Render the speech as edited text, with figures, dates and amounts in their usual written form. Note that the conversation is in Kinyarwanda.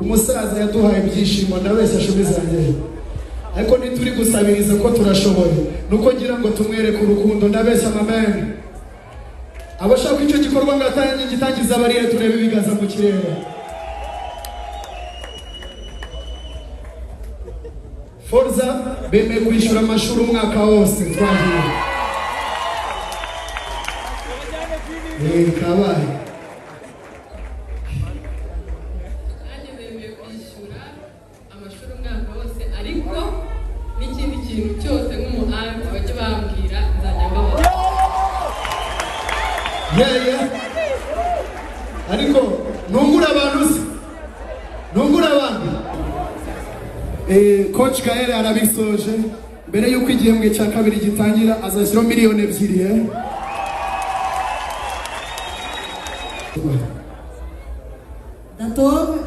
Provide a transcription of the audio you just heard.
Umusaza yaduhaye ibyishimo, ndabeshya shumi zanjye? Ariko ntituri gusabiriza ko turashoboye, nuko ngira ngo tumwereke urukundo. Ndabeshya, mamene? Abashaka icyo gikorwa ngo atange gitangiza barire, turebe ibiganza mu kirere. Forza bemeye kwishyura amashuri umwaka wose. Twagiye. Kabaye. Nanjye nemeye kwishyura amashuri umwaka wose, ariko n'ikindi kintu cyose nk'umu aunty bajye bambwira, nzajya mbabaza. Yeah. Ariko ntungura abantu se, ntungura abantu. Coach Gael arabisoje. Mbere y'uko igihembwe cya kabiri gitangira, azashyiraho miliyoni 2. Dato.